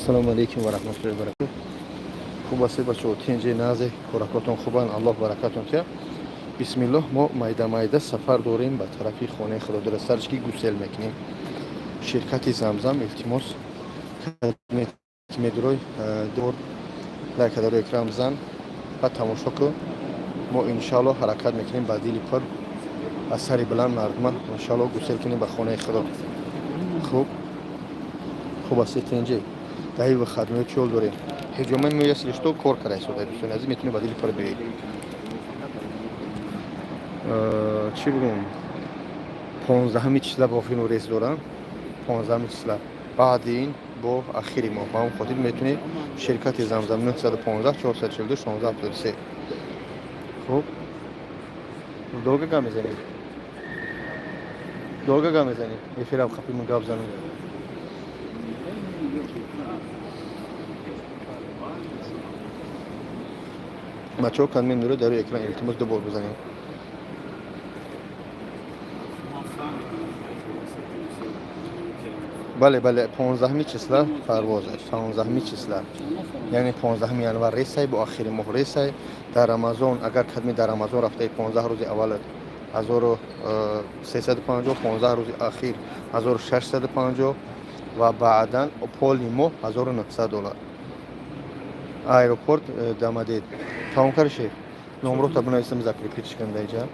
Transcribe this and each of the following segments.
Ассалому алайкум ва раҳматуллоҳи ва баракатуҳ. Хуб ҳастед, бачаҳо? Тинҷи, назе, коракотон хубанд, Аллоҳ баракатон тия. Бисмиллоҳ, мо майда майда сафар дорем ба тарафи хонаи Худо. Сарч ки гусел мекунем. Ширкати Замзам, илтимос, медурой дор лайка дар экран зан ва тамошо кун. Мо иншааллоҳ ҳаракат мекунем ба дили пур, аз сари баланд мардума иншааллоҳ гусел кунем ба хонаи Худо. Хуб, хуб ҳастед, тинҷи? Даҳи выходной чол дорем. Ҳиҷома меясли что кор карда истода, дӯстони азиз, метавонед ба дили пур биёед. Чӣ бигӯм, 15-ҳами числа бо филму рейс дорам, 15-ҳами числа, баъди ин бо ахири моҳ. Ба ҳамн хотир метавонед ширкати Замзам 915 442 16 73. Хуб, долго гап мезанем, долго гап мезанем, эфирам қапимон гап занем. Бачаҳо, кадме нуро дар рӯи экран, илтимос, ду бор бизанем. Бале, бале, 15-ҳами числа парвоз аст, 15-ҳами числа, яъне 15-ҳами январ рейсай, бо ахири моҳ рейсай. Дар Рамазон, агар кадми дар Рамазон рафтаи, 15 рӯзи аввал 1350, 15 рӯзи ахир 1650 ва баъдан поли моҳ 1900 доллар. Аэропорт Дамадед. Тамом карди, шеф? Номрота бинависам, закрепить кунам дар инҷа.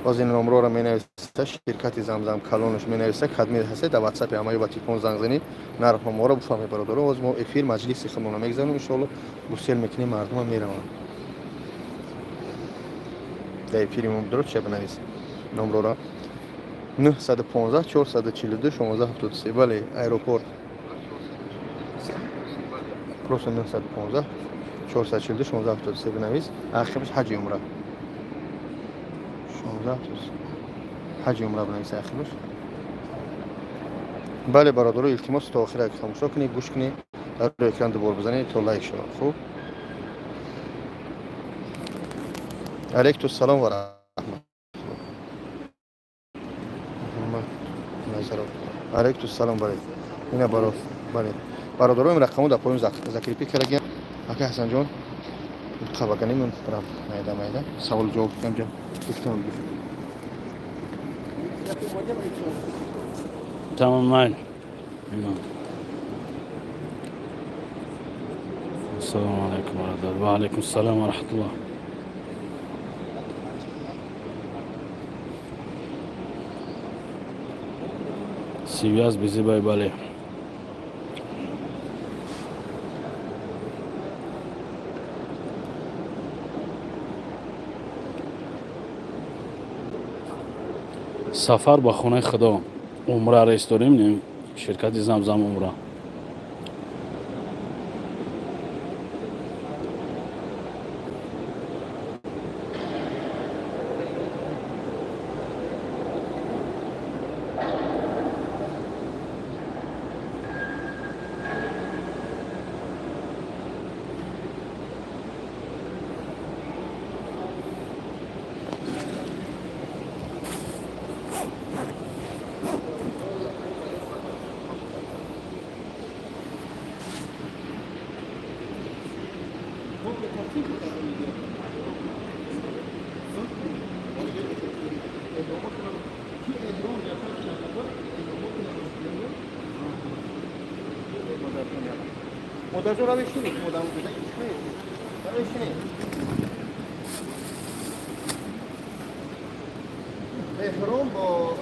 Боз ин номроро менависа, ширкати Замзам калонаш менависа. Кадми ҳасте, дар ватсапи ҳамаи ба телефон занг занӣ, нархҳо моро бифаҳми, бародаро. Боз мо эфир маҷлиси худмона мегзанем, иншоалло гусел мекунем, мардума мераванд. Дар эфири мо бидро чия, бинавис номрора: 915 442 16 73. Бале, аэропорт просто 915 442 16 73 бинавис. Ахираш ҳаҷи умра, 16 ҳаҷи умра бинавис ахираш. Бале, бародаро, илтимос, то охира тамошо кунед, гӯш кунед, дар рӯи экран дубор бизанед, то лайк шавад. Хуб, алайкум салом ва раҳматуллоҳ. Муҳаммад Назаров, алайкум салом. Бале, ина баро, бале, бародаро, ин рақамо дар поён закрепить кардагиам. Ака Ҳасанҷон, қабаканем, барам майда майда саволу ҷавоб камҷа гуфтам. Tamam, mayli. Imom. Assalomu alaykum, barodar. Va alaykum assalom va rahmatulloh. Связь безибай, бале. Сафар ба хонаи Худо. Умра рейс дорем, ширкати Замзам умра. Модарҷон, равешинед, равешинед. Эҳром бо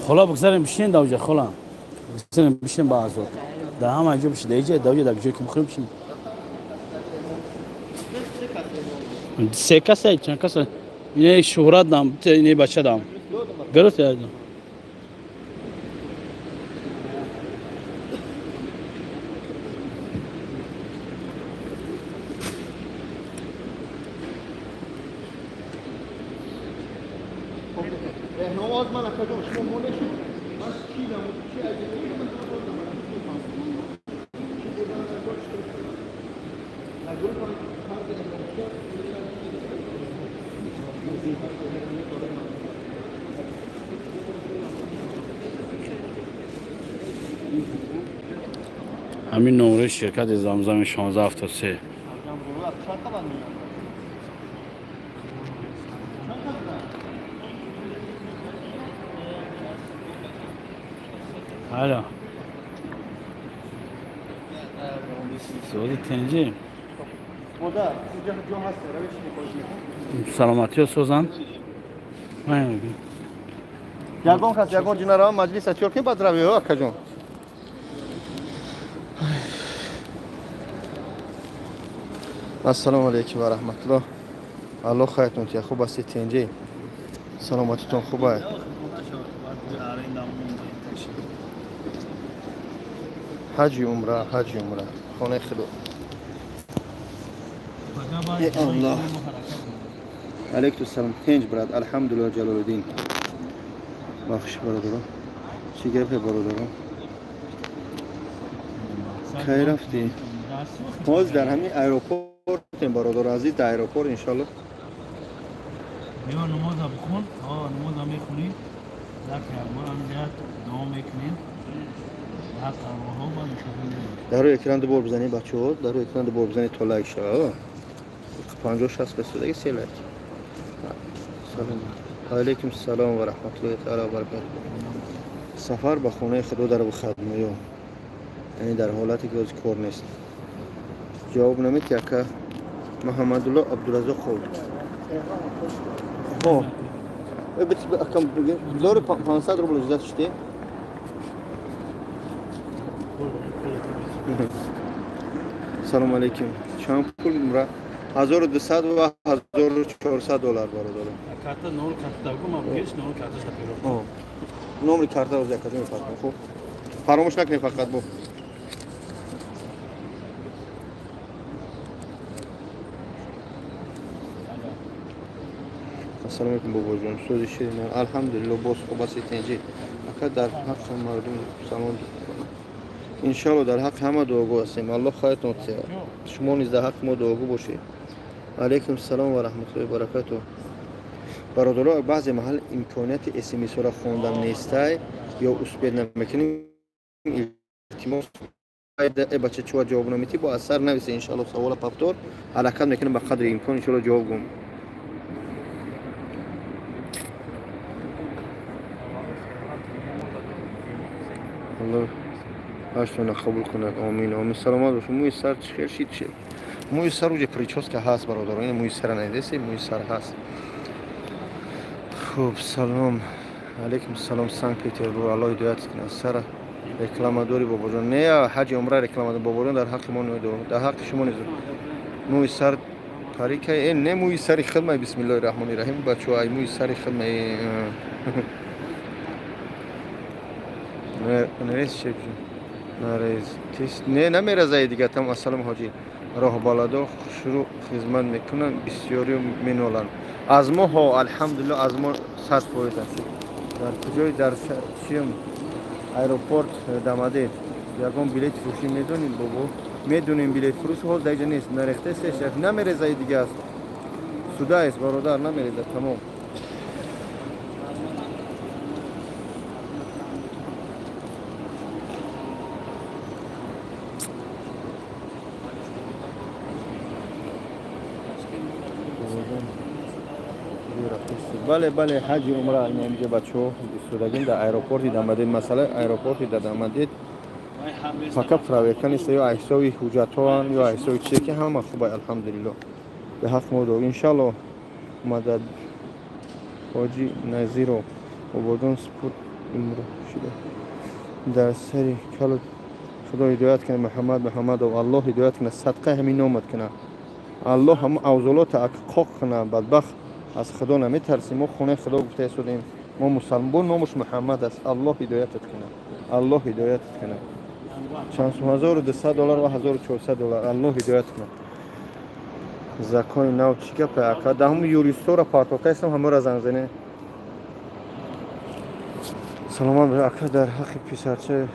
Хола, бигзарем, бишинем давҷа, хола. Бигзарем, бишинем ба азоб. Дар ҳама ҷо бишин, дар иҷа, давҷа, дар ҷое ки бихӯрем, бишинем. Се каса, чанд каса? Ине шӯҳрат дам, ине бача дам. Гирифт я? Эҳром оз ман, акаҷон, шумо монешед, ман чӣ намуд, чи аҷиб. Ҳамин номраи ширкати Замзами 1673. Алло. Суоли тенҷи. Саломатиё созанд. Ягон кас ягон ҷина маҷлиса чор ки баъд рави, акаҷон. Ассалому алайкум ва раҳматуллоҳ. Аллоҳ хайртон тия, хуб ҳастед, тенҷи? Саломатитон хуб аст? Ҳаҷи умра, ҳаҷи умра, хонаи худо. Е Аллоҳ. Алейкум салом, тенҷ брат, алҳамдулиллоҳ Ҷалолуддин. Бахш бародаро. Чӣ гапе бародаро? Кай рафтӣ? Ҳозир дар ҳамин аэропортем бародаро азиз, дар аэропорт иншаллоҳ. Биё намоза бихун, намоза мехунӣ, як бор ҳаминҷа дуо мекунем. Дар рӯи экран ду бор бизанед бачаҳо, дар рӯи экран ду бор бизанед то лайк шава. 50-60 бесудаги се лайк. Салом. Алейкум салом ва раҳматуллоҳи таала ва баракатуҳ. Сафар ба хонаи худо дар выходной, яъне дар ҳолате ки ҳозир кор нест. Ҷавоб намедиҳӣ ака Муҳаммадулло Абдураззоқов. Ҳо. Акам дори 500 рубл иҷозат шудӣ? Салом алейкум. Чанд пул умра? 1200 ва 1400 доллар бародаро. Карта нол карта гум абгеш нол карта шапиро. Номери карта роз якаҷо мефармоям. Хуб. Фаромӯш накунед фақат бо. Ассалому алейкум бобоҷон. Сӯзи ширин. Алҳамдулиллоҳ боз хуб ҳастед тенҷи. Ака дар ҳаққи мардум салом. Иншаллоҳ дар ҳаққи ҳама дуогӯ ҳастем. Аллоҳ хайртон диҳад. Шумо низ дар ҳаққи мо дуогӯ бошед. Алейкум салом ва раҳматуллоҳи ва баракатуҳ. Бародаро, баъзе маҳал имконияти смсҳоро хондан нестай ё успеть намекунем. Илтимос, бача чува ҷавоб наметӣ, бо аз сар нависе иншаллоҳ савола повтор ҳаракат мекунем ба қадри имкон иншаллоҳ ҷавоб гум. Аллоҳ ҳаштона қабул кунад. Омин, омин. Саломат бош. Мӯи сар чӣ хел шид? Чӣ? Мӯи сар уҷа прическа ҳаст бародаро. Ин мӯи сара надидаси, мӯи сар ҳаст. Хуб, салом. Алейкум салом, Санкт Петербург. Аллоҳ ҳидоят кунад. Сара реклама дори бобоҷон? Не, ҳаҷи умра реклама дори бобоҷон дар ҳаққи мо дор. Дар ҳаққи шумо низ. Мӯи сар парика, не мӯи сари хидмай бисмиллоҳи раҳмони раҳим бачо, ай мӯи сари хидмай. Нарез шекҷон. Нарез. Не, намеразаи дига там. Ассалому ҳоҷи. Роҳбаладо хушрӯ хизмат мекунанд, бисёриё меноланд. Аз мо ҳо, алҳамдулиллоҳ, аз мо 100% аст. Дар куҷои дар чием аэропорт Дамадед? Ягон билет фурӯшӣ медонем бобо? Медонем билет фурӯш ҳоз дар инҷа нест. Нарехте се намерезаи дига аст. Суда аст бародар, намерезад тамом. Бале, бале, ҳаҷи умра инҷа бачаҳо истодагим дар аэропорти Дамадед. Масъала аэропорти дар Дамадед фақат проверка нест, ё ҳисоби ҳуҷҷатҳоанд, ё ҳисоби чизе ки ҳама хуб аст, алҳамдулиллоҳ. Ба ҳақ мо дуо. Иншаллоҳ мадад ҳоҷи Назиро Ободон спорт имрӯ шуда. Дар сари калот Худо ҳидоят кунад Муҳаммад Муҳаммадов. Аллоҳ ҳидоят кунад, садқаи ҳамин номат кунад. Аллоҳ ҳама авзолота қоқ кунад, бадбахт аз Худо наметарсем. Мо хонаи Худо гуфта истодем. Мо мусалмон, бо номаш Муҳаммад аст. Аллоҳ ҳидоятат кунад. Аллоҳ ҳидоятат кунад. Чанд сум? 1200 доллар ва 1400 доллар. Аллоҳ ҳидоят кунад. Закони нав чӣ гапе ака? Да ҳамун юристҳоро партофта истам, ҳамаро занг занед. Саломат бош ака, дар ҳаққи писарча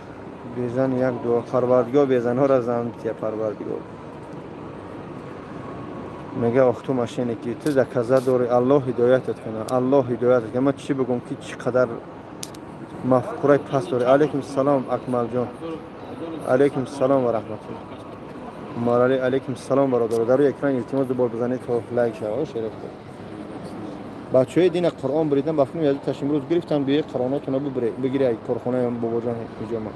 безан як дуо. Парвардигор безанҳоро зан бития, парвардигор. Мега ох ту мошенники, ту доказать дорӣ. Аллоҳ ҳидоятат кунад. Аллоҳ ҳидоятат кунад. Ман чӣ бигӯм ки чӣ қадар Мафкураи паст дорӣ. Алейкум салом, Акмалҷон. Алейкум салом ва раҳматулло. Умарали, алейкум салом, бародаро. Дар рӯи экран илтимос ду бор бизанед, то лайк шава. Шериф бачаҳои дина Қуръон буридан, ба фикрм, язу таш имрӯз гирифтан. Биёи қуръонотона бигири ай корхонаи бобоҷон ҳиҷома,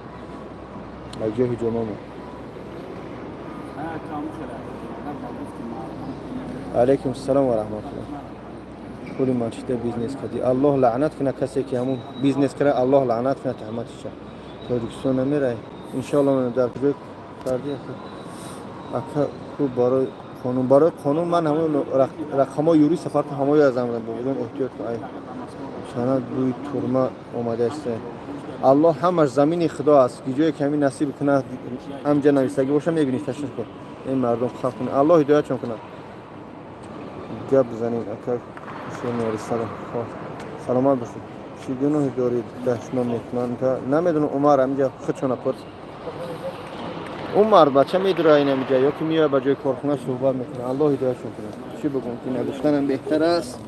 ай ҷои ҳиҷомамо. Алейкум салом ва раҳматулло. Пули манчита бизнес кардӣ, Аллоҳ лаънат куна касе ки ҳамун бизнес кара, Аллоҳ лаънат куна таҳматиша. Тоҷикистон намерай, иншоалло. Дар куҷо кардӣ, ака? Ку барои қонун, барои қонун ман ҳамон рақамҳои юрист сафарто ҳамои аз амрам. Бобоҷон, эҳтиёт кун, ай санад бӯи турма омадааст. Аллоҳ ҳамаш замини худо аст, ки ҷое ки ҳамин насиб кунад, ҳамҷа нависагӣ боша, мебинӣ. Ташвиш кун, ин мардум халқ кунад, Аллоҳ ҳидоятшон кунад. Гап занем, ака. Саломат бошед. Чӣ гуноҳе дорӣ, дашном мекунанд? Намедонам, Умар, ҳаминҷа худшона пурс. Умар бача медура ин ҳаминҷа ё ки меояд ба ҷои корхона суҳбат мекунад. Аллоҳ ҳидоятшон кунад. Чӣ бигӯм, ки нагуфтанам беҳтар аст.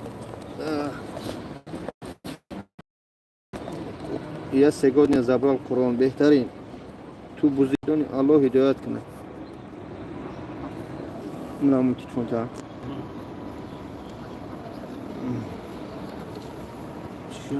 Я сегодня забрал Қуръон. Беҳтарин ту бузидони, Аллоҳ ҳидоят кунад. Мунамун телефонта. Чӣ?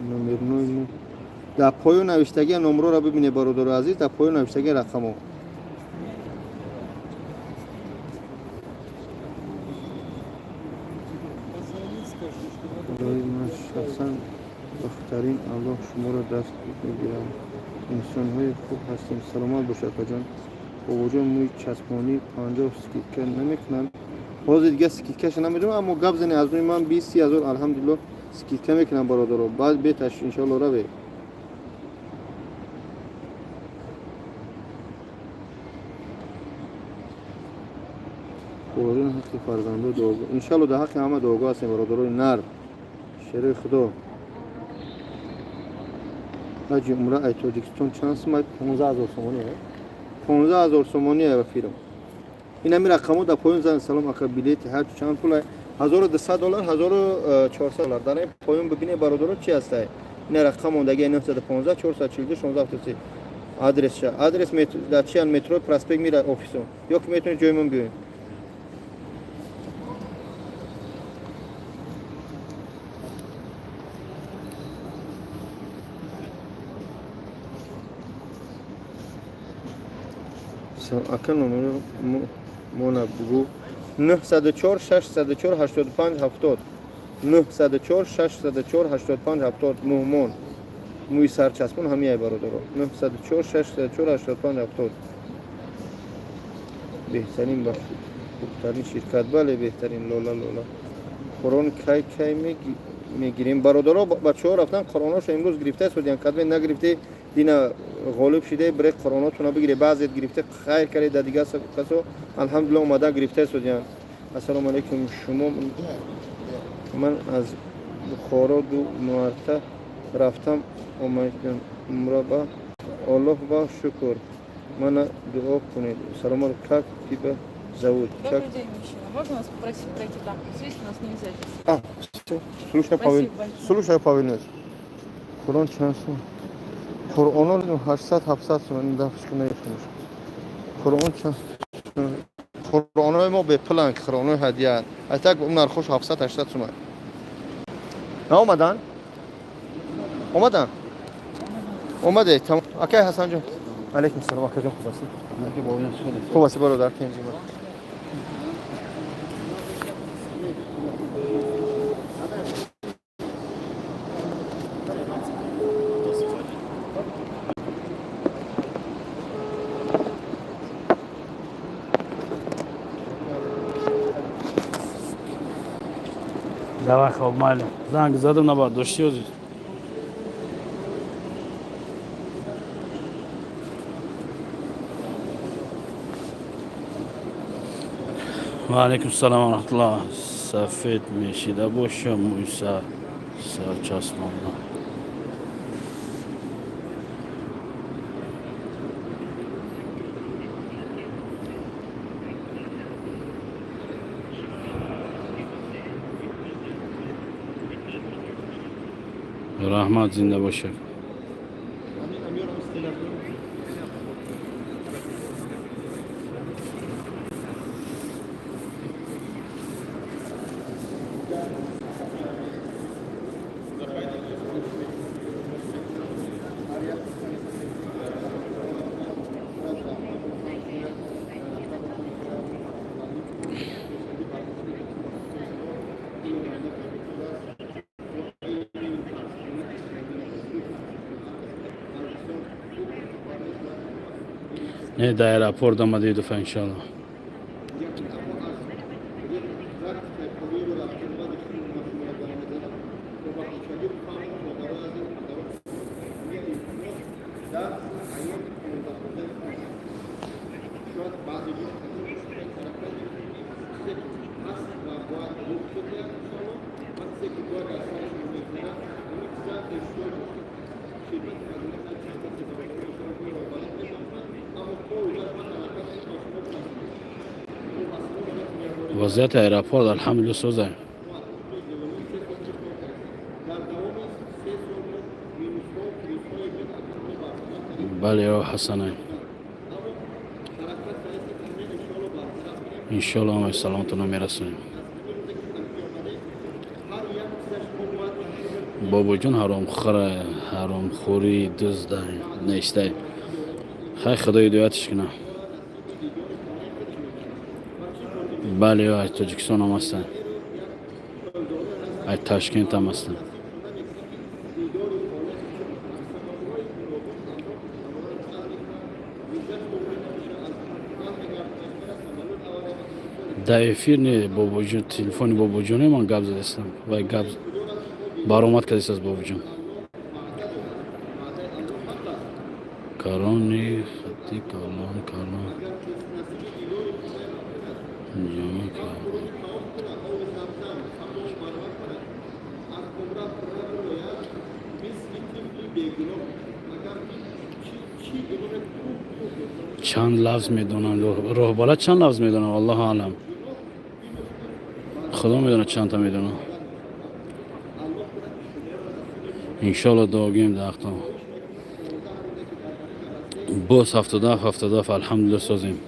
Номерной дар поён навиштагия номроро бибине, бародару азиз, дар поён навиштагия рақамо. Худои ман шахсан бахтарин, Аллоҳ шуморо даст мегирам, инсонҳои хуб ҳастем. Саломат бош, акаҷон. Бобоҷон, мӯи часпонӣ 50 скидка намекунанд? Ҳозир дига скидкаша намедонам, аммо гап зане, аз рӯи ман 20-30 ҳазор, алҳамдулилло, скидка мекунам, бародаро. Баъд беташ, иншоалло, раве. Бобоҷон, ҳаққи фарзандо дуогӯ. Иншоалло, дар ҳаққи ҳама дуогӯ ҳастем, бародарои нар, шерои худо. Ҳаҷи умра ай Тоҷикистон чанд сум? 15 000 сомонӣ, 15 000 сомонӣ ба фирм. Ин ҳами рақамҳо дар поён зан. Салом, ака, билети ҳаҷ чанд пул? 1200 доллар, 1400 доллар. Дар ин поён бибине, бародаро, чи ҳастай. Ина рақам мондаги: 915 442 1673. Адресша, адрес дар чиан? Метро Проспект Мира, офисо, ё ки метавонед ҷоимон биёед. Ака, номери мона бугӯ. 904 604 85 70, 904 604 85 70. Муҳмон мӯи сарчаспон ҳамияй, бародаро. 904 604 85 70. Беҳтарин ба хубтарин ширкат, бале, беҳтарин. Лола, лола, Қуръон кай кай мегирем, бародаро? Бачаҳо рафтан, қуръоношо имрӯз гирифта судиян. Кадме нагирифте, дина ғолиб шиде, бире қуръонотона бигире. Баъзет гирифте, хайр карде, дар дигар касо, алҳамдулилла, омадан гирифта судиян. Ассалому алайкум, шумо. Ман аз Бухоро ду марта рафтам, омадам умра, ба Аллоҳ ба шукр. Мана дуо кунед. Салом, как тебя зовут? Добрый день, мужчина. Можно вас попросить пройти там? Сесть у нас нельзя здесь. А, всё. Слушай, Спасибо большое. Слушай, повинуюсь. Қуръон чанд сум? Қуръоно 800, 700 сум, дафшка наёфтамш. Қуръон чанд? Қуръонои мо бепуланд, қуръонои ҳадияанд. Айтак нархош 700, 800 сум. Наомадан? Омадан? Омаде. Тамом. Акай Ҳасанҷон. Алейкум салом, акаҷон, хуб ҳастӣ? Хуб ҳастӣ, бародар, тенҷима. Давай, хоб, майли. Занг задам, набардошти ҳозир. Ва алайкум салом ва раҳматуллоҳ. Сафед мешида боша, мӯи сар сарчаспонда. Раҳмат, зинда бошед. Не, дар аэропорт омади дуфа, иншалло. Вазъияти аэропорт, алҳамдулилла, соза. Бале, ё Ҳасанай, иншолло, ҳамаи саломатона мерасонем. Бобоҷон, ҳаромхӯра, ҳаромхӯрӣ, дузда нестай. Хай, Худо ҳидоятш кунад. Бале, аз Тоҷикистон ҳам ҳастанд, аз Ташкент ҳам ҳастанд. Дар эфир не, бобоҷон, телефони бобоҷоне ман гап задастам. Вай гап баромад кардааст, бобоҷон. Калони хати калон калон ҷамъ кард. Чанд лафз медонам роҳбалад, чанд лафз медонам, аллоҳу аълам, Худо медонад чандта медонам. Иншолло, дуогӯем дар боз 77, 77, алҳамдулилла, созем.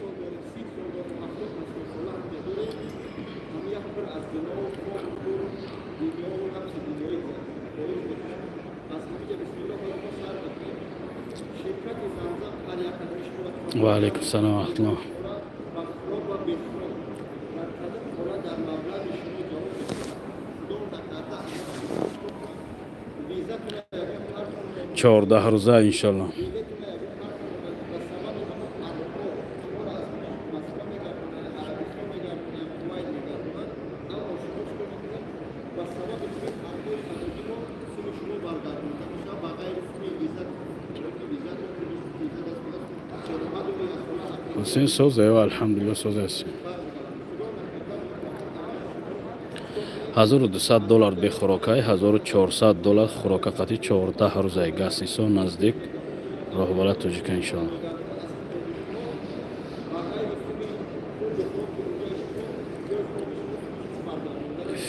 Ва алайкум салом ва раҳматуллоҳ. 14 рӯза, иншолло. Ҳусейн, соза, алҳамдулилла, соза ҳастем. 1200 доллар бехӯрокай, 1400 доллар хӯрока қатӣ, 14 рӯзай. Гастисо наздик роҳбалад тоҷика, иншоалло.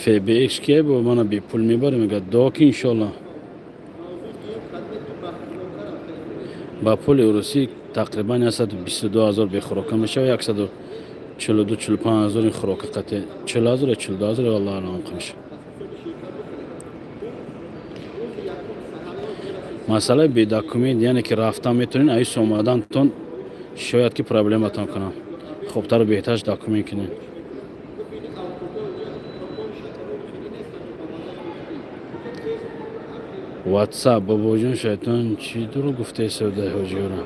Фбх ке бо мана бепул мебарем, мега дуо ки, иншоалло. Ба пули русӣ тақрибан 122 000 бехӯрока мешава, 142, 45 ҳазор ин хӯрока қатӣ, 40 000 ё 42 000, валлоҳу аълам мешава. Масъалаи бедокумент, яъне ки рафтан метавонед, аис омадантон шояд ки проблематон кунам. Хубтару беҳтарш документ кунед. Ватсап, бобоҷон, шайтон чӣ дурӯғ гуфтаест ҳоҷиёра?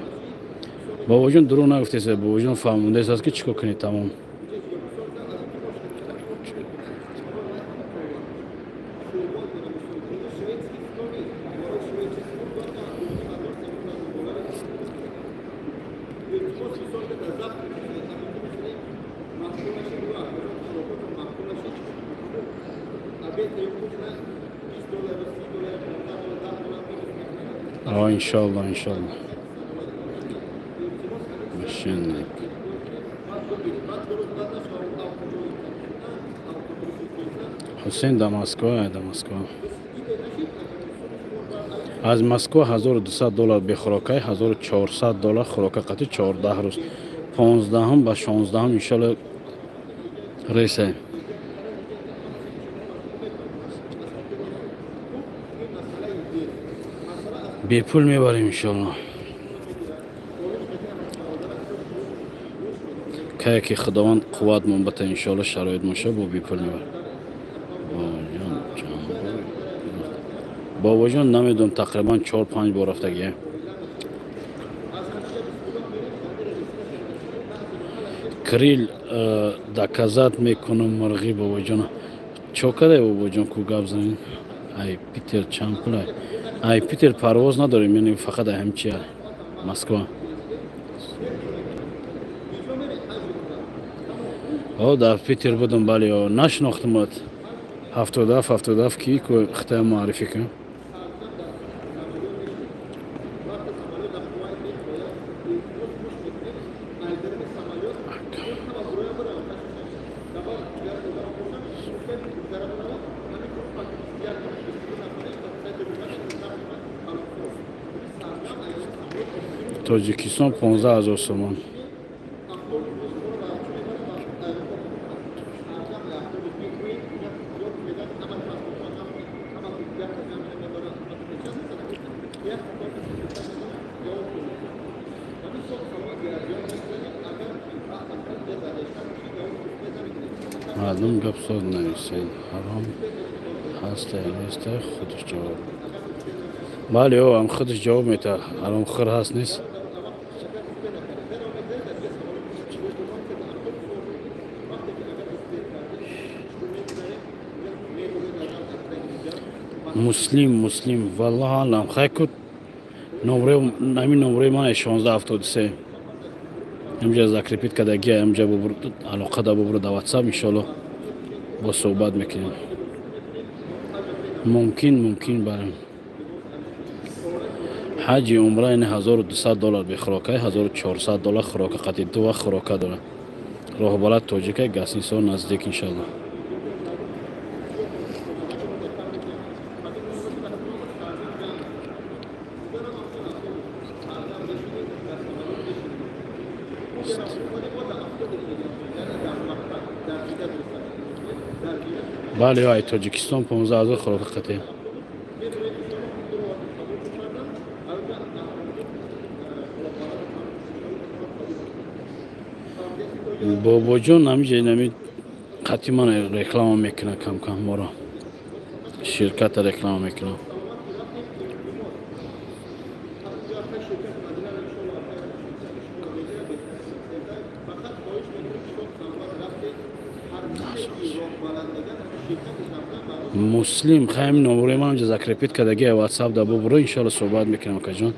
Бобоҷон дурӯғ нагуфтаест, бобоҷон фаҳмондааст, ки чӣ кор кунед, тамом. О, иншалло, иншалло. Мошенник. Ҳусейн да Москва, да Москва. Аз Москва 1200 доллар бехӯрокай, 1400 доллар хӯрока қатӣ, 14 рӯз. 15 ба 16 иншалло рейсе. Бепул мебарем иншалло. Кае ки Худованд қувватмон бата, иншалло, шароит моша, бо бепул мебарем. Бобоҷон, бобоҷон, намедонам, тақрибан 4-5 бор рафтагия. Крил доказать мекунам мурғи бобоҷона. Чо кадай, бобоҷон, ку гап занед? Ай Питер чанд пулай? Ай Питер парвоз надорем, яъне фақат ай ҳамчи Москва. О, дар Питер будам, бале, о, нашинохтамат. 77 77 ки ку хитая муаррифӣ кун. Тоҷикистон 15 000 сомон. Мардум гап соз нависед, ҳаром ҳаста неста, худаш ҷавоб. Бале, о, ам худаш ҷавоб метаҳад, ҳаромхӯр ҳаст, нест. Муслим, Муслим, валлоҳ алам, хай ку номраи ҳамин, номраи ман 1673 ҳамҷа закрепить кардагия, ҳамҷа алоқа да бубур да Ватсап, иншоалло, бо суҳбат мекунем. Мумкин, мумкин, бале. Ҳаҷи умра ин 1200 доллар бехӯрокай, 1400 доллар хӯрока қатӣ, ду вақт хӯрока дорад. Роҳбалад тоҷикай, гостиница наздик, иншоалло. Бале, ай Тоҷикистон 15 000 хӯрока қатӣ. Бобоҷон ҳамиҷа нами қатӣ ман реклама мекунад, камкам моро, ширката реклама мекунад. Муслим, хайм, номрои ман ҳамҷа закрепить кардагия, Ватсап да бубуро, иншоалло, суҳбат мекунам, акаҷон.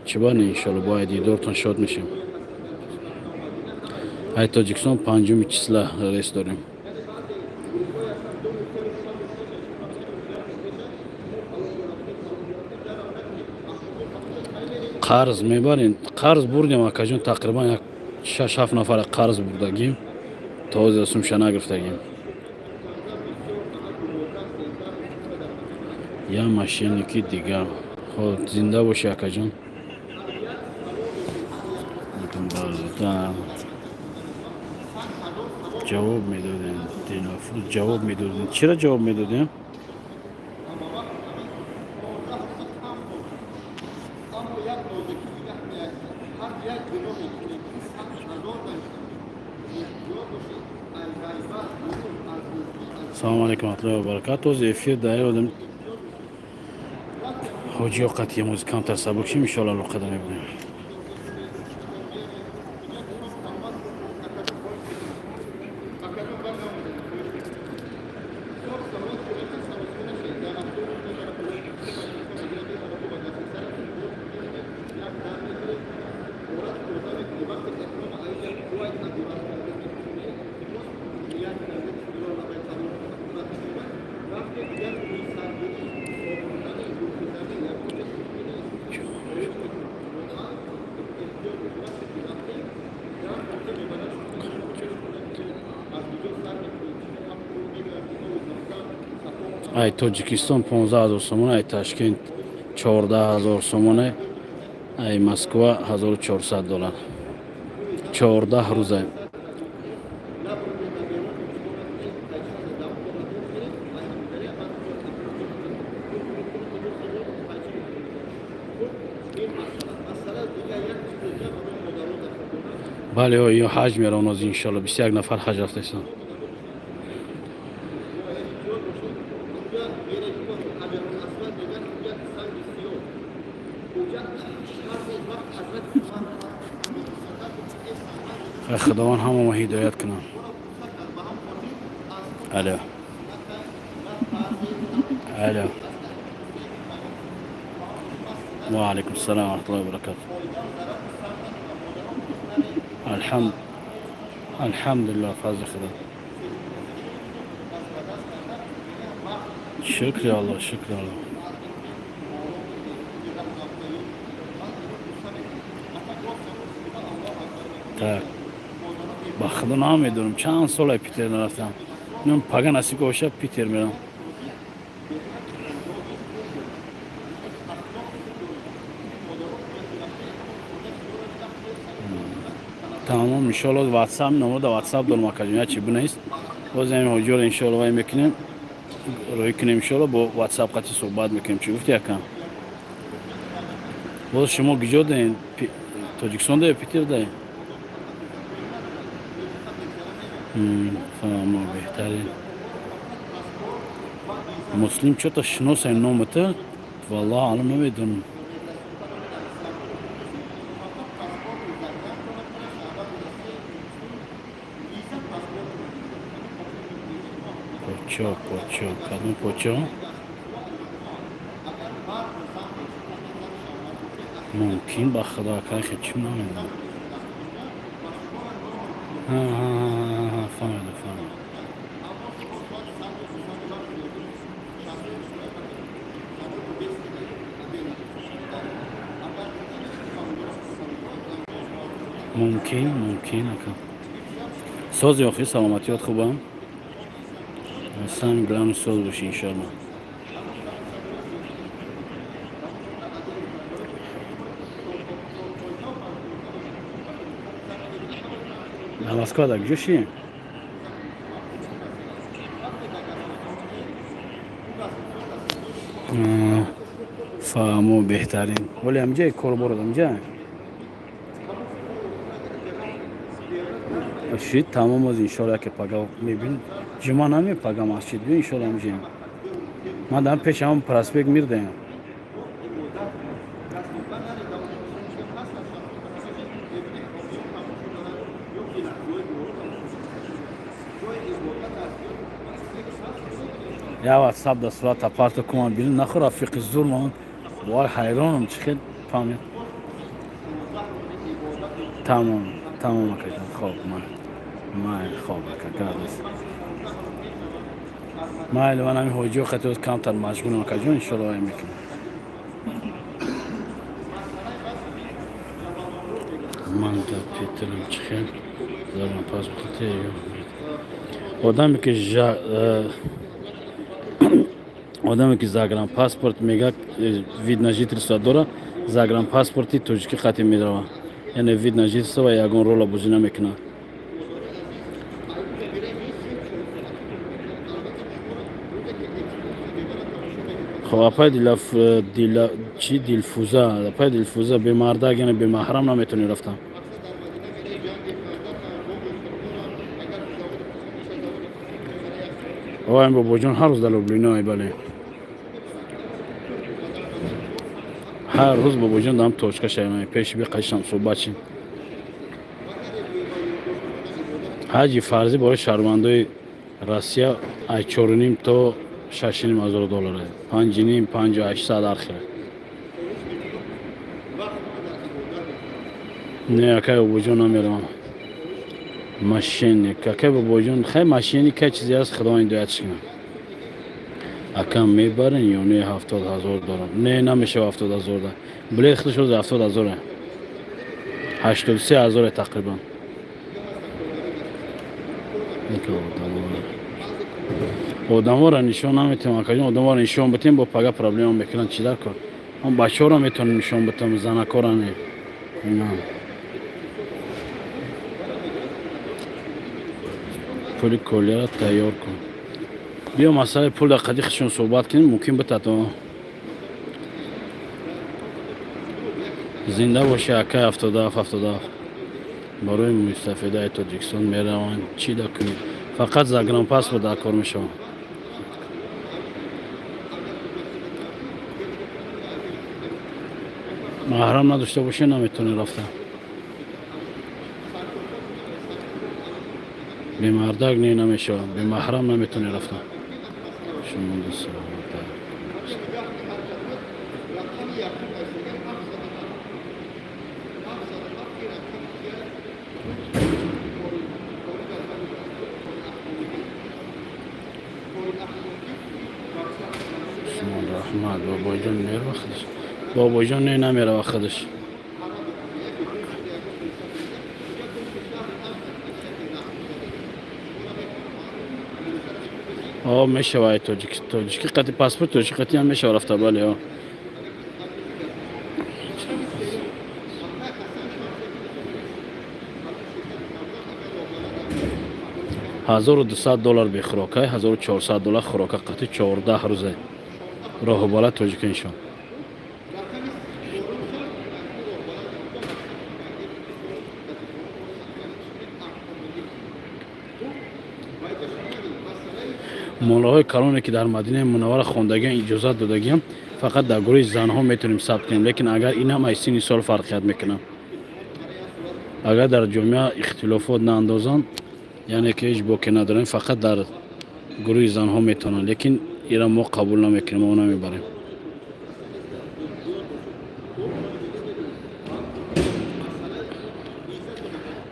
Чиба не, иншоалло, бо дидортон шод мешем. Ай Тоҷикистон панҷуми числа рейс дорем. Қарз мебарем, қарз бурдем, акаҷон, тақрибан як шаш ҳафт нафара қарз бурдагим, то ҳозир сумша нагирифтагим. Я мошенники дигар. Хоб, зинда бошӣ, акаҷон. Да, ҷавоб медодем, Дилафрӯз, ҷавоб медодем. Чира ҷавоб медодем? Салому алайкум раҳматуллоҳи ва баракату. Ҳозир эфир дар одам ҳоҷиё қатъи муз камтар сабук шим, иншоалло, алоқада мебинем. Ай Тоҷикистон 15 000 сомона, ай Ташкент 14 000 сомона, ай Москва 1400 доллар. 14 рӯза. Бале, ё ҳаҷ мераванд оз, иншолло. 21 нафар ҳаҷ рафтаистанд. Худованд ҳамамо ҳидоят кунад. Алло, алло, ва алайкум ассалом ва раҳматуллоҳи ва баракатуh. Алҳамдулиллоҳ, фазли Худо, шукри Аллоҳ, шукри Аллоҳ. Так, ба Худо, намедонам, чанд сола Питер нарафтам. Ман пага насиб боша, Питер мерам. Тамом, иншоалло. Ватсап номро да ватсап дорам, акаҷон, я чи бинавис. Боз ҳамин ҳоҷиёро, иншоалло, вай мекунем, рӯй кунем, иншоалло, бо ватсап қати суҳбат мекунем. Чӣ гуфти, акам? Боз шумо киҷо даен? Тоҷикистон да ё Питер даен? Фаҳмо, беҳтарин. Муслим, чё-то шиносай номата, валлоҳ алам, намедонам. Почо, почо, кадом почо? Мумкин, ба Худо, акай, чӣ намедонам. Фаҳмидам, фаҳмидам. Мумкин, мумкин, ака. Сози охи, саломатиёт хубам? Самое главное, соз боши, иншоалло. Дар Москва дар куҷо ши? Фаҳмо, беҳтарин. Вале ҳамҷае корборад, ҳамҷа шид. Тамом, оз, иншоалло, яке пага мебин. Ҷума наме, пага масҷид би, иншоалло, ҳамҷаем. Ман дар пеш ҳамон проспект мирдаем. Я ватсап да сурата парто куман бинем. Нахо, рафиқи зур, ман бовар ҳайронам, чӣ хел фаҳмед. Тамом, тамом, акаҷон, хоб, ман майли, хоб, ака, гап нест, майли. Ман ҳамин ҳоҷиё хати камтар машғулам, акаҷон, иншоалло, вай мекунам. Ман дар Питерам, чӣ хел загранпаспорт? Одаме ки одаме ки загранпаспорт мега, вид на жительство дора, загранпаспорти тоҷикӣ хати мерава, яъне вид на жительство ва ягон рола бозӣ намекунад. Хоб, апай Дила, чи Дилфуза, апай Дилфуза, бемардак, яъне бемаҳрам наметавонӣ рафтан. Оям, бобоҷон, ҳар рӯз дар Люблино. Бале, ҳар рӯз, бобоҷон, дам точка шавем, пеши биқашам, суҳбат шим. Ҳаҷи фарзӣ барои шаҳрвандои Россия аз 4,5 то 6,5 ҳазор доллар, 5,5, 5800, ҳар хел. Не, акай бобоҷон, намеравам. Мошенник, акай бобоҷон, хай, мошенник кай чизе аст, Худо ҳидоятш кунад. Акам, мебарен ё не? 70 000 дорам. Не, намешава 70 000 да. Билет худаш ҳозир 70 000-е, 83 ҳазоре тақрибан. Одаморо нишон наметавонам, акаҷон. Одаморо нишон битем, бо пага проблема мекунанд. Чӣ дар кор? Он бачаҳоро метавонем нишон битам, занакора не. Ина пули колияро тайёр кун. Биё, масъалаи пул дар қади худшон суҳбат кунем, мумкин битад. Зинда боши, акай. 77 77. Барои мӯйсафедаи Тоҷикистон мераванд, чӣ да кунем? Фақат загранпаспорт дар кор мешаванд. Маҳрам надошта боше, наметавонӣ рафта. Бемардак не, намешавад. Бемаҳрам наметавонӣ рафта. Шумо. Усмон, раҳмат. Бобоҷон мерава худаш? Бобоҷон не, намерава худаш. О, мешава. Ай тоҷик, тоҷики қати паспорт тоҷики қати ҳам мешава рафта, бале. О, 1200 доллар бехӯрока, 1400 доллар хӯрока қати, 14 рӯзе роҳубалад тоҷика, иншон. Моллоҳои калоне, ки дар Мадинаи Мунаввара хондагиам, иҷозат додагиам, фақат дар гурӯҳи занҳо метавонем сабт кунем, лекин агар ин ҳам аз синни сол фарқият мекунад. Агар дар ҷомеа ихтилофот наандозанд, яъне ки ҳеҷ боке надорем, фақат дар гурӯҳи занҳо метавонанд, лекин ира мо қабул намекунем, мо намебарем.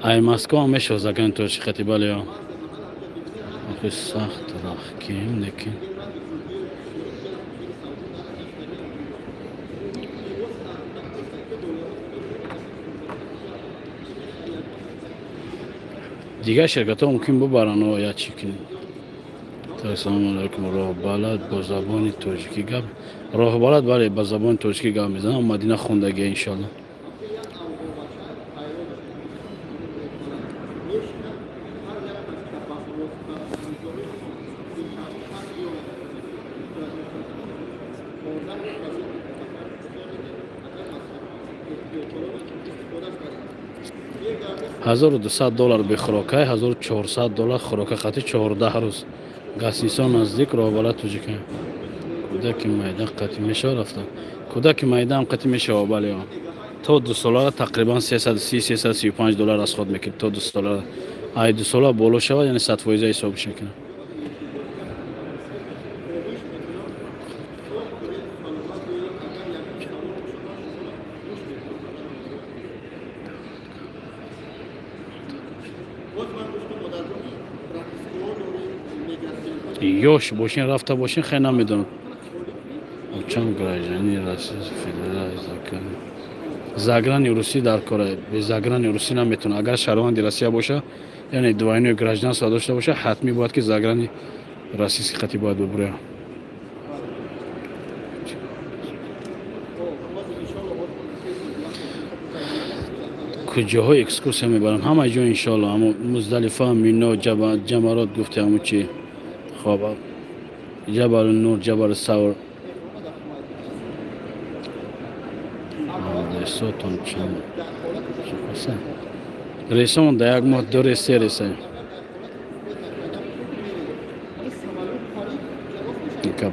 Ай Москва ҳам мешавад заган тоҷикати, бале. Охи, сахт рахкем, лекин дигар ширкатҳо мумкин бубаранд. Я чӣ кунем? Ассалому алайкум. Роҳбалад бо забони тоҷикӣ гап, роҳбалад, бале, ба забони тоҷикӣ гап мезанам, Мадина хондагия, иншалло. 1200 доллар бехӯрокай, 1400 доллар хӯрока қати, 14 рӯз гостиница наздик. Роҳбалад тоҷика. Кӯдаки майда қатӣ мешавад рафта? Кӯдаки майдаам қатӣ мешавад, бале. То 2 солара тақрибан 330, 335 доллар расход мекунед то 2 солара. Ай 2 сола боло шавад, яъне 100 фоиза ҳисобш мекунад. Ёш бошин, рафта бошин, хай, намедонам. Чанд гражданин Россия? Заграни русӣ дар кора, бе заграни русӣ наметавонад. Агар шаҳрванди Россия боша, яъне двойное гражданство дошта боша, ҳатмӣ бояд ки заграни российский қати бояд бубуря. Куҷоҳо экскурсия мебаранд? Ҳама ҷо, иншоалло. Ҳамо Муздалифа, Мино, Ҷамарот гуфте, ҳамо чи, хоб, Ҷабалу Нур, Ҷабалу Савр. Рейсотон чанд рейсомон? Дар як моҳ ду рейс, се рейса.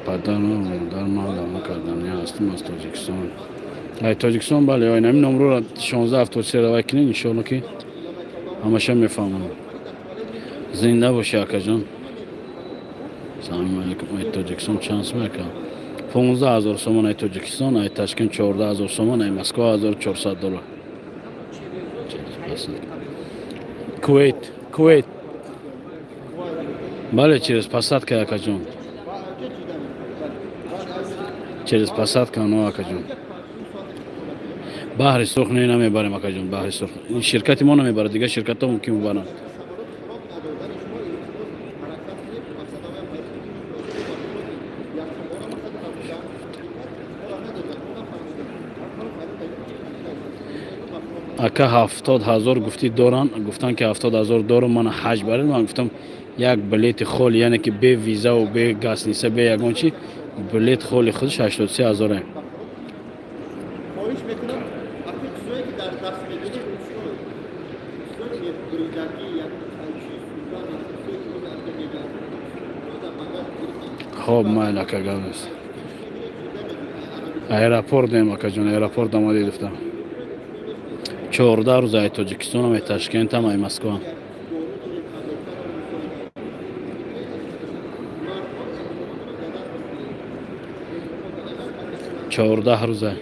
Падару модар ман лама кардани ҳастам, аз Тоҷикистон. Ай Тоҷикистон, бале. Ай нами номрора 1673 равай кунед, иншоалло, ки ҳамаша мефаҳмам. Зинда бошӣ, акаҷон. Салому алайкум. Ай Тоҷикистон чанд сум, ака? 15 000 сомон ай Тоҷикистон, ай Ташкент 14 000 сомон, ай Москва 1400 доллар. Кувейт, Кувейт, бале, через посадка, акаҷон, через посадка. Но, акаҷон, Баҳри Сурх не, намебарем, акаҷон. Баҳри Сурх ширкати мо намебарад, дигар ширкатҳо мумкин бубаранд. Ака, 70 000 гуфтӣ доран, гуфтан ки 70 000 дорам, мана ҳаҷ баред. Ман гуфтам, як билети холи, яъне ки бе визаву бе гостиница, бе ягон чи, билет холи худаш 83 000-е. Хоҳиш мекунам, вақте чизое ки дар даст мегиред, чизои буридагӣ, як чиз, чизое ки аз мегӯянд. Хоб, майли, ака, гап нест. Аэропорт дем, акаҷон, аэропорт омадӣ гуфтам. 14 рӯз ай Тоҷикистонам, ай Ташкентам, ай Москва. 14 рӯза.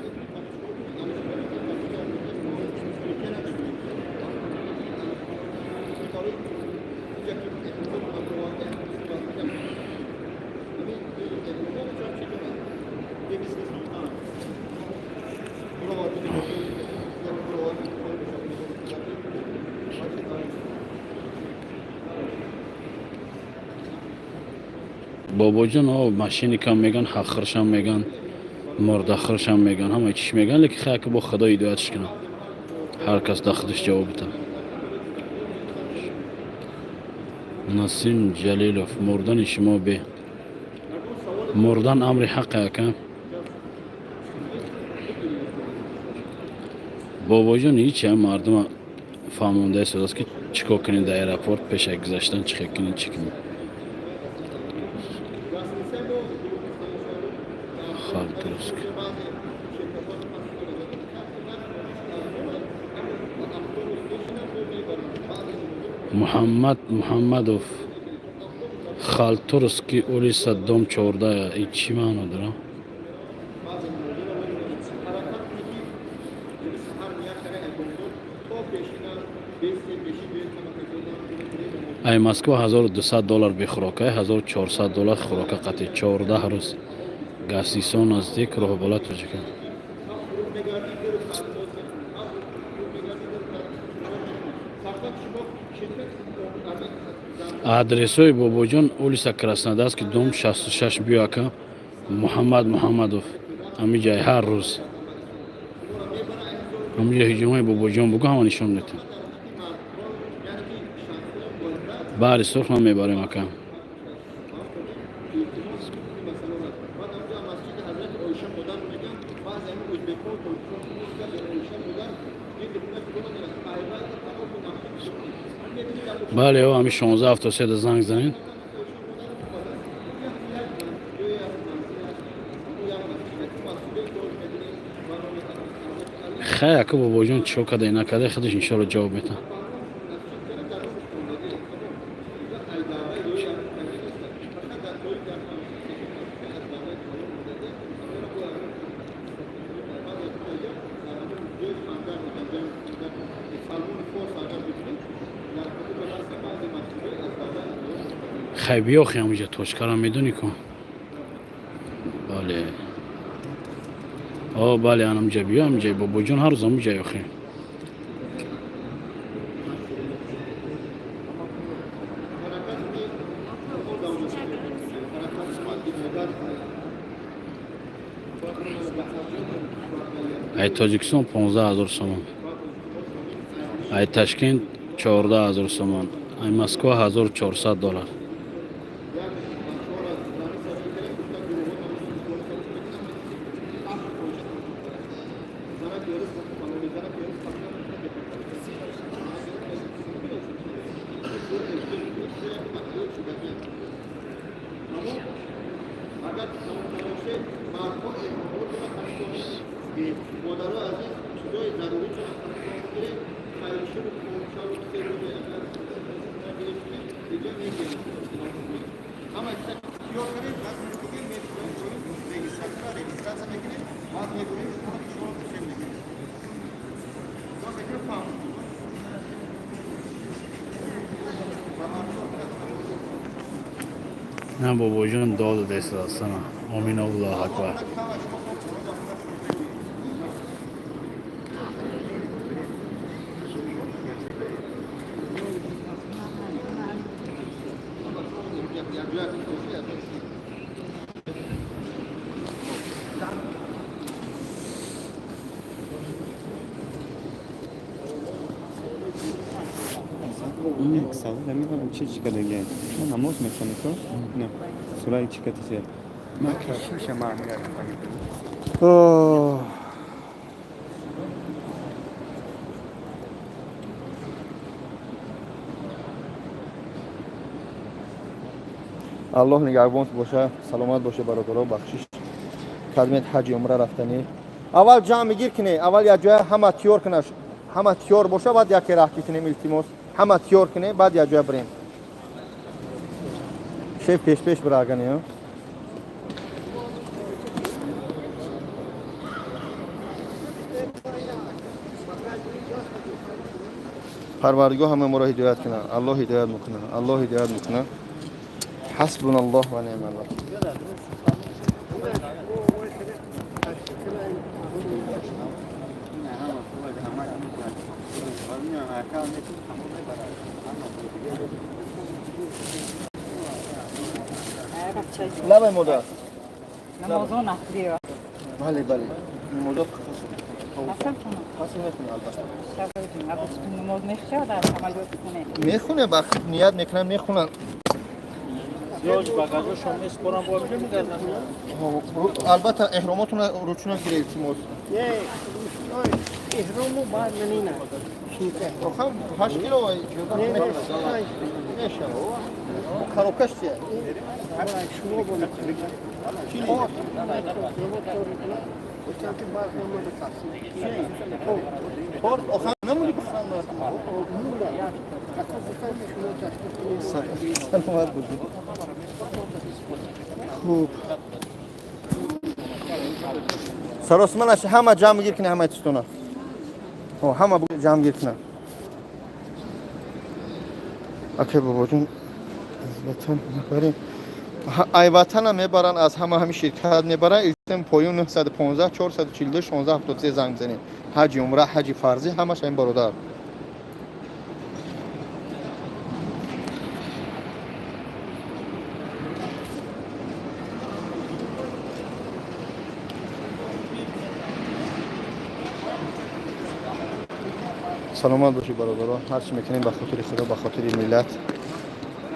Бобоҷон, о мошенникам меган, ҳақхиршам меган, мурдахиршам меган, ҳама чиш меган, лекин хай, бо Худо ҳидоятш кунам, ҳар кас да худаш ҷавоб бита. Насим Ҷалилов, мурдани шумо бе мурдан амри ҳақе, ака. Бобоҷон, ҳеч ҳам мардума фаҳмонда истодааст, ки чӣ кор кунед дар аэропорт, пеша гузаштан чӣ хел кунед, чӣ кунед. Халтурск. Муҳаммад Муҳаммадов, Халтурский улица, дом 14. И чӣ маъно дора? Ҳаракат кунед, ки саҳар як то пешина бес пешин. Ай Москва 1200 доллар бехӯрока, 1400 доллар хӯрока қатъи, 14 рӯз. Гостиница наздик роҳбола тоҷика. Адресҳои бобоҷон: улица Краснодарский, дом 66. Биё, ака Муҳаммад Муҳаммадов, ҳамиҷай ҳар рӯз ҳамиҷа ҳуҷумҳои бобоҷон бугӯ, ҳама нишон метам. Баҳри Сурх ман мебарем, ака. Масҷиди Ҳазрати Оиша модар мегӯянд, баъзе ҳамин ӯзбекҳо, тоҷикҳо Оиша модар. Бале, о ҳами 1673 да занг занед. Хай, ака, бобоҷон чико када, накарда, худаш иншоалло ҷавоб метаҳад. Хай, биёхи, ҳамиҷа точкара медонӣ ку? Бале, о бале, анамҷа биё, ҳамиҷа бобоҷон ҳар рӯз ҳамиҷа ёхи. Ай Тоҷикистон 15 000 сомон, ай Ташкент 14 000 сомон, ай Москва 1400 доллар. Агар мардҳо модаро азиз, чизои заруритро гиред, хайршуру чору се рӯзе агар инҷа мегиред, ҳама чиза тиёр кунед, баъд мегӯем, регистрация мекунем, баъд мегӯем шуморо, ки шуморо гусел мекунем. Мекунем, фаҳм ба мардҳо. На, бобоҷон доду дестадастана. Омин, Аллоҳ акбар. Як савол намедонам, чи чӣ кардагиай. Шумо намоз мехонед, то? Не. Сураи чӣ катисе? Ман кашиша ман. Оҳ. Аллоҳ нигаҳбонт боша, саломат боша, бародаро. Бахшиш кадмет ҳаҷи умра рафтанӣ. Аввал ҷамъ мегир кине, аввал як ҷоя ҳама тиёр кунаш, ҳама тиёр боша, баъд яке раҳ кунем. Илтимос, ҳама тиёр кине, баъд як ҷоя бирем. Шеф пеш-пеш бира агани. Парвардигоҳ ҳама моро ҳидоят кунад. Аллоҳ ҳидоят мекунад, Аллоҳ ҳидоят мекунад. Ҳасбуна Аллоҳ ва неъмал вакил. Лабай, модар. Намозон ахлиро. Бале, бале, модар. Пас мехони, албатта. Намоз мехоҳад, амалиёт кунед. Мехоне, ба ният мекунан, мехонанд. Багажошон меспорам, бо мегардам. Албатта, эҳромотона ручуна гире, илтимос. Эҳрому баъд манина. Охам 8 кило мешава. Коробкаш чия? Шумо бо Чӣ? Торт охам намуди бихӯрам. Саломат бошед. Хуб, саросима наша, ҳама ҷамъ гир кина, ҳамаи чизтона, ҳама ҷамъ гир кина. Акай бобоҷон, аз ватан мебарем, ай ватана мебаранд, аз ҳама ҳами ширкат мебаранд. Илтим, поён 915 442 16 73 занг бизанед. Ҳаҷи умра, ҳаҷи фарзӣ, ҳамаш ҳамин бародар. Саломат бошед, бародаро. Ҳарчи мекунем, ба хотири Худо, ба хотири миллат,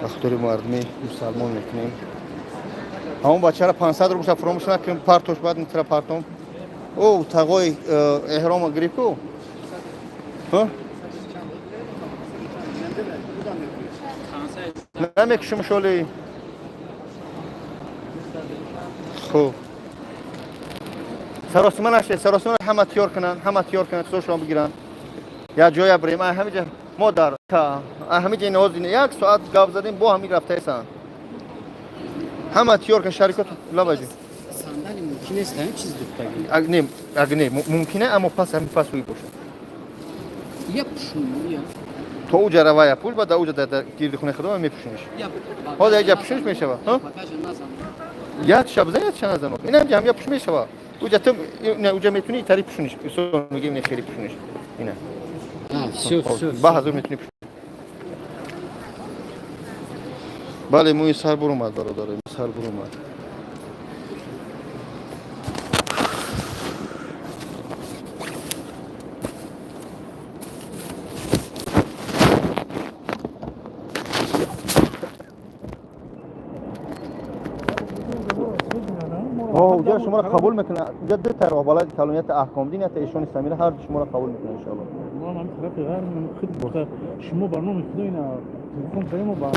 ба хотири мардуми мусалмон мекунем. Ҳамон бачара 500 рубл фуромӯш накунем, партош, баъд нитра партом. О, тағои эҳрома гирифт ку, намекушим шоли. Хуб, саросима нашед, саросима. Ҳама тиёр кунанд, ҳама тиёр кунанд, чизошон бигиранд, як ҷоя бирем. Ҳамиҷа модар, ҳамиҷа ноз, як соат гап задем, бо ҳамин рафтаесан. Ҳама тиёр кун, шарикот лабаҷи. Сандали мумкин нест, ҳамин чиз духтаги. Не, не, мумкине, аммо пас ҳамин пас ӯй бошад. Я пушун, я. То уҷа равая пул, баъд уҷа дар гирди хонаи худо мепӯшиниш. Ҳозир якҷа пӯшиниш мешава. Як шаб зан, як ша назан. Инам ҷамъ я пӯш мешава. Уҷа ту уҷа метуни тари пӯшиниш. Мегем, не, хеле пӯшиниш. Ина. Всё, всё. Ба ҳазор метуни пӯшиниш. Бале, мӯи сар буромад, бародар, сар буромад. Уҷа шуморо қабул мекунад. Уҷа ду та роҳбалад калонияти Аҳкомдин, ята Эшони Самира, ҳар ду шуморо қабул мекунад, иншоалло. Шумо ба номи Худо ина телефон кардем ба.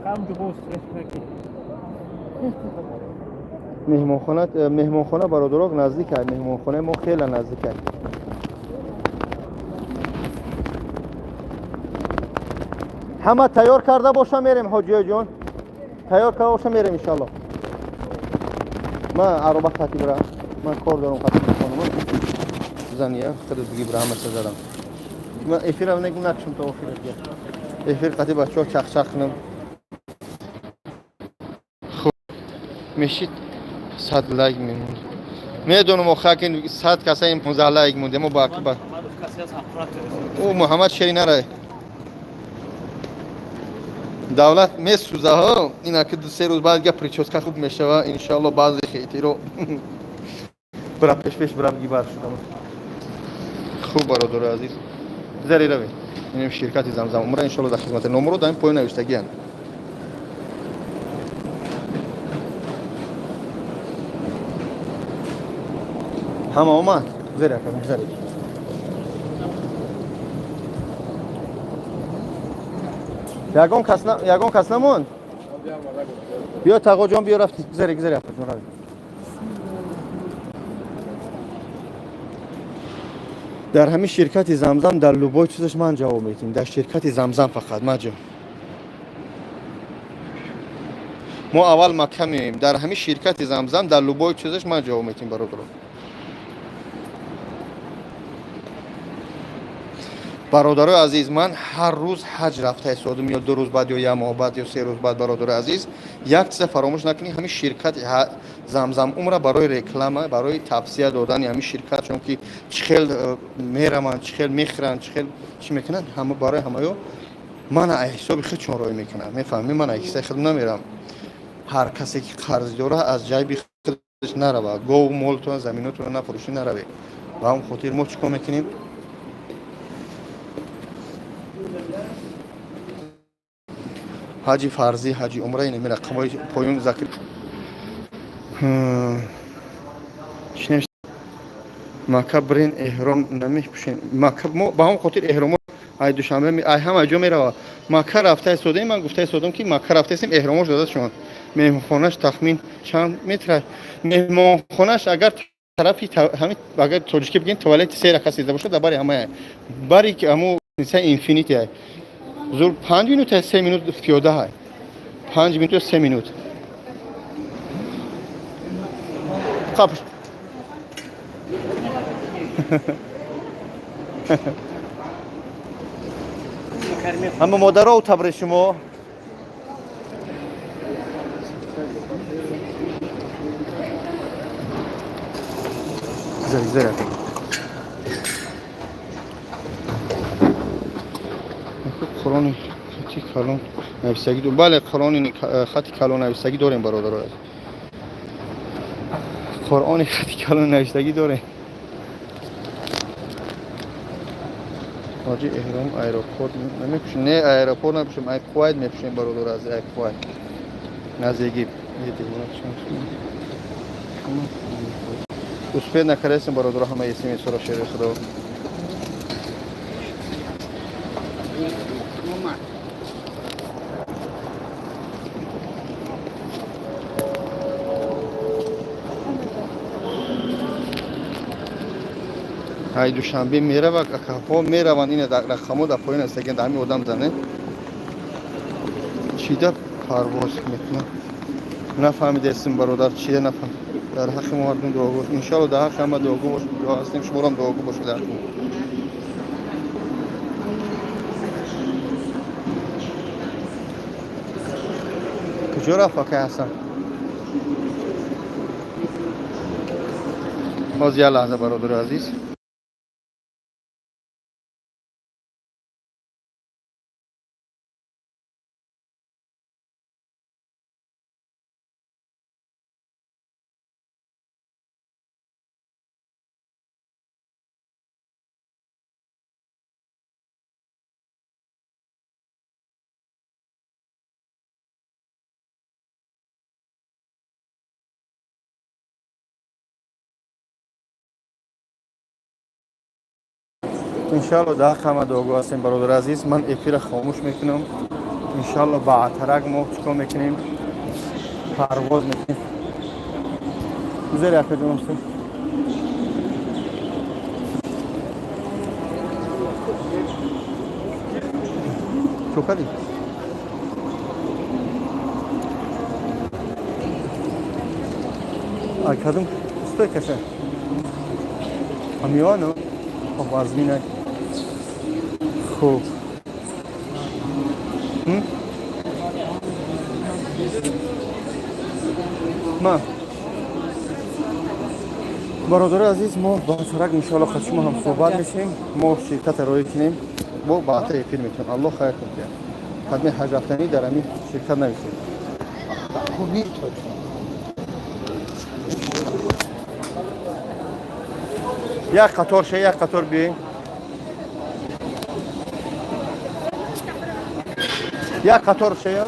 Ҳамҷо боз стресс накӣ. Меҳмонхона, меҳмонхона, бародаро, наздик ай меҳмонхонаи мо, хеле наздик ай. Ҳама тайёр карда боша, мерем. Ҳоҷиёҷон, тайёр карда боша, мерем, иншалло. Ман ароба хати бира, ман кор дорам, хати хонума. Бизан я худат биги бира, ҳамаша задам. Ман эфирам накушам то охира дигар. Эфир қати бачаҳо чахчах кунам. Хуб мешид, 100 лайк мемонд. Медонам, охир ки 100 каса ин 15 лайк монде мо ба ӯ Муҳаммад шери нарай. Давлат месӯза, ина ки 2-3 рӯз баъд га прическа хуб мешава, иншоалло. Баъзе хейтиро бира пеш пеш бира биги бар шудам. Хуб, бародари азиз, зари равем. Инем ширкати Замзам Умра, иншоалло, дар хизмати. Номро дар ин поён навиштагиянд. Ҳама омад. Зери ака, зери. Ягон кас намонд. Биё, Тағоҷон, биё, рафти. Зери, зери, апаҷон, равем. Дар ҳамин ширкати Замзам дар любой чизаш ман ҷавоб медиҳем. Дар ширкати Замзам фақат ман ҷавоб. Мо аввал Макка меоем. Дар ҳамин ширкати Замзам дар любой чизаш ман ҷавоб медиҳем, бародаро. Бародарои азиз, ман ҳар рӯз ҳаҷ рафта истодам, ё 2 рӯз баъд, ё як моҳ баъд, ё 3 рӯз баъд. Бародарои азиз, як чиза фаромӯш накунед: ҳамин ширкати Замзам Умра барои реклама, барои тавсия додани ҳамин ширкат, чунки чӣ хел мераванд, чӣ хел мехӯранд, чӣ хел чӣ мекунанд, ҳама барои ҳамаё ман ҳисоби худшон роӣ мекунам. Мефаҳмӣ, ман ҳиссаи худ намерам. Ҳар касе ки қарз дора, аз ҷайби худаш наравад, гову молтон, заминотонро нафурӯшӣ, наравед. Ба ҳамн хотир мо чӣ кор мекунем? Ҳаҷи фарзӣ, ҳаҷи умра, ин рақамҳои поён закр. Чӣ навишт? Мака брин, эҳром намепӯшем. Мака мо ба ҳамн хотир эҳромо ай Душанбе, ай ҳама ҷо мерава. Мака рафта истодем, ман гуфта истодам, ки Мака рафта истем, эҳромош дода шуд. Меҳмонхонаш тахмин чанд метр? Меҳмонхонаш агар тарафи ҳамин, агар тоҷикӣ бигем, туалети се рака сида бошад, дар бари ҳамая бари ки ҳамо Инфинити ай зур 5 минут, 3 минут пиёда ҳай, 5 минут ё 3 минут. Қапш. Ҳама модаро табри шумо. Зери, зери. Қуръони хати калон нависагӣ. Бале, қуръони хати калон нависагӣ дорем, бародаро. Қуръони хати калон нависагӣ дорем. Ҳоҷи, эҳром аэропорт намепӯшем? Не, аэропорт намепӯшем, ай Кувайт мепӯшем, бародар, аз ай Кувайт наздики. Успеть накардастем, бародаро, ҳама смсро, шери худо. Ай Душанбе мерава, акаҳо мераванд. Ина рақамҳо дар поён аст, дар ҳамин одам зане. Чида парвоз мекунад, нафаҳмидастем, бародар, чида нафаҳм. Дар ҳаққи мо мардум дуогӯ, иншоалло. Дар ҳаққи ҳама дуогӯ бош, дуо ҳастем, шуморам дуогӯ бошед дар ҳаққи мо. Куҷо рафт акай Ҳасан? Боз як лаҳза, бародари азиз. Иншалло, дар ҳама дуогӯ ҳастем, бародари азиз. Ман эфира хомӯш мекунам. Иншалло, ба атарак мо чикор мекунем? Парвоз мекунем. Зери, акаҷонам. Чо кардӣ? Ай кадом стой каша. Ҳамиёно вазмина. Хуб, ма бародари азиз, мо ба сарак иншоалло қад шумо ҳам суҳбат мешем. Мо ширката роӣ кунем, бо баъдтар эфир мекунем. Аллоҳ хайр кунад. Қадми ҳаҷ рафтанӣ дар ҳамин ширкат нависем. Як қатор ше, як қатор биёем, як қатор ше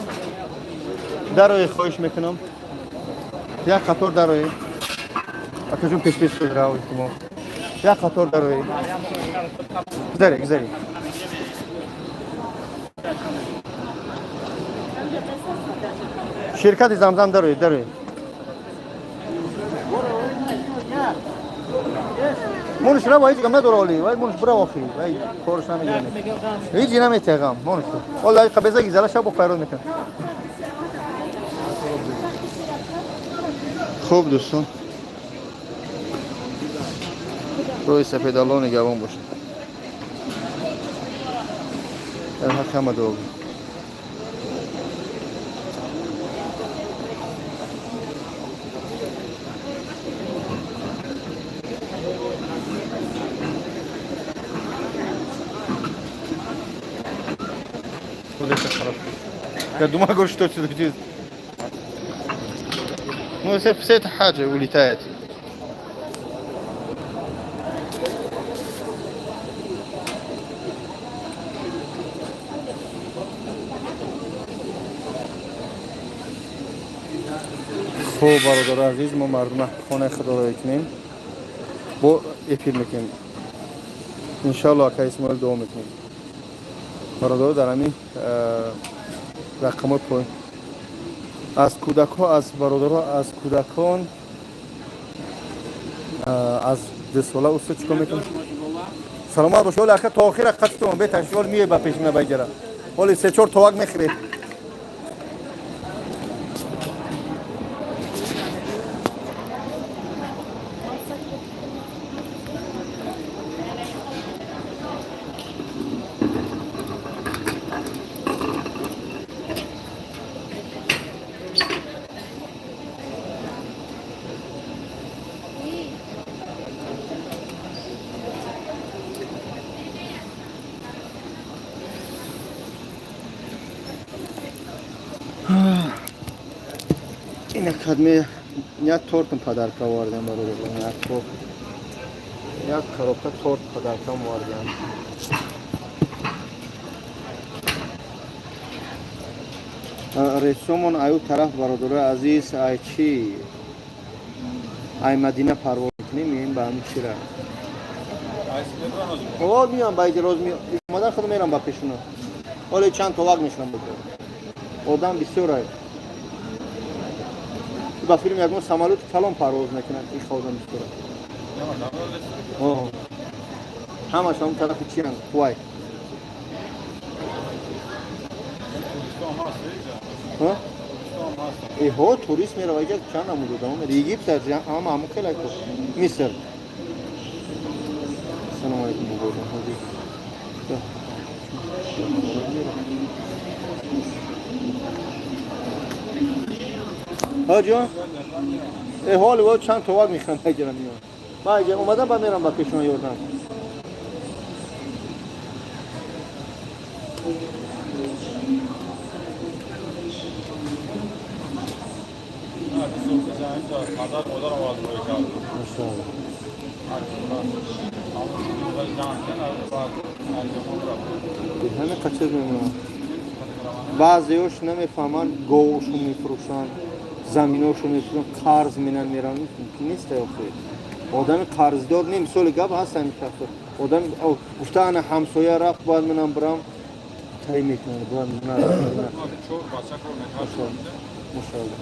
дарои, хоҳиш мекунам, як қатор дарои. Акаҷон, пешпеш рав, илтимос, як қатор дарои. Гузаре, гузаре. Ширкати Замзам дарои, дарои. Мунш рава, ҳеҷ гам надора. Оли вай мунш бирав, охи вай корш намегирам, ҳеҷ наметеғам. Мунш ола қабеза гизала шаб файрод мекунам. Хуб, дӯстон, рӯи сафед, Аллоҳ нигаҳбон бошад. Дар ҳаққи ҳама дуо. Вот это хорошо. Я думаю, говорю, что это здесь. Ну, все это хаджи улетает. Хуб, бародари азиз, мо мардума хонаи худоро мекунем, бо эфир мекунем. Иншоалло, ака Исмоил, дуо мекунем. Бародаро, дар ҳамин рақамҳои поин аз кӯдакҳо, аз бародаро, аз кӯдакон аз 2 сола. Устод, чикор мекунед? Саломат бош. Оли ака, то охира қатитон беташвол мие ба пешина байҷара. Оли се чор товак мехӯред. Ина кадме як тортм подарка овардем, бародарон, як торт, як коробка торт подарка овардем. Рейсомон аю тараф, бародарои азиз, ай чи, ай Мадина парвоз мекунем, меем ба ҳамин чира. О, миём ба иҷроз, омадан худ мерам ба пешуна. Ҳоле чанд товак мешунам, одам бисёр ай. Ба филм ягон самолёти калон парвоз мекунад, ин одам бисёр. Ҳамаш ҳамон тарафи чиянд, Кувайт. Эҳо, турист мерава иҷа, чанд намуд одам мера. Египт ҳама ҳамон хеле ку. Миср. Ассалому алайкум, бобоҷон. Ҳозир. Ҳоҷон? Э, ҳоли во чанд товар мехӯрам, бигирам миён. Ба иҷа омадам, ба мерам ба пешон ёрдам. Падар модар овоз рӯй кард. Машаалло. Ҳамин қачиз мемонад. Баъзеош намефаҳманд, говошон мефурӯшанд, заминошон мефурӯшанд, қарз менан меранд. Мумкин нест охир. Одами қарздор не, мисоли гап ҳаст ҳамин шахс. Одам гуфта, ана ҳамсоя рафт, бояд манам бирам, тай мекунад, бояд Чор бача кор мекард. Машаалло.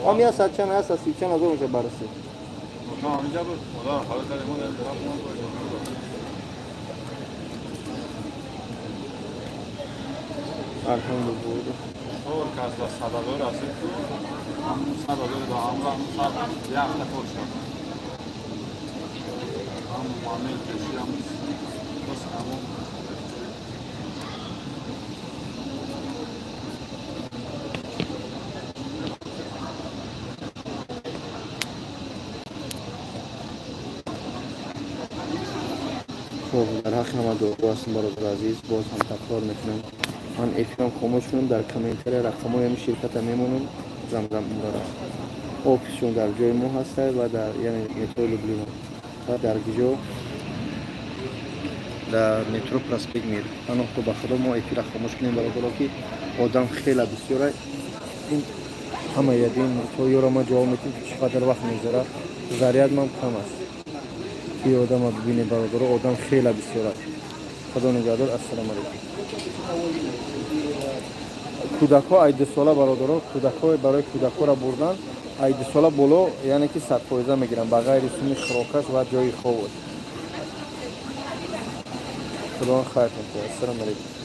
Ам я сад чанд ҳаст, си чанд ҳазор меша бараси. Ҳаминҷа буд, модар ҳоло дар мо дар тараф мо. Алҳамдулилла. Чор кас ба 100 000 расид ку, 100 000 ба ҳамра сад як ҳафта кор шуд. هم معامل کشی هم بس همون. Хуб, дар ҳаққи ҳама дуо ҳастем, бародар азиз. Боз ҳам такрор мекунам, ман эфирам хомӯш кунам, дар комментария рақамҳои ҳамин ширката мемонам. Замзам Умрара офисшон дар ҷои мо ҳаста ва дар, яъне, метрои Люблино ва дар киҷо, дар метро Проспект Мир. Паноҳто ба Худо. Мо эфира хомӯш кунем, бародаро, ки одам хела бисёра. Ин ҳама ядин то ёро ма ҷавоб метем, ки чӣ қадар вақт мегузарад. Заряд ман кам аст, ки одама бибине. Бародаро, одам хела бисёр аст. Худо нигаҳдор, ассалому алайкум. Кӯдакҳо ай 2 сола, бародаро, кӯдакҳо, барои кӯдакҳоро бурдан ай 2 сола боло, яъне ки 100% мегирам, ба ғайри суми хӯрокаш ва ҷои хобот. Худованд хайртон кунад. Ассалому алайкум.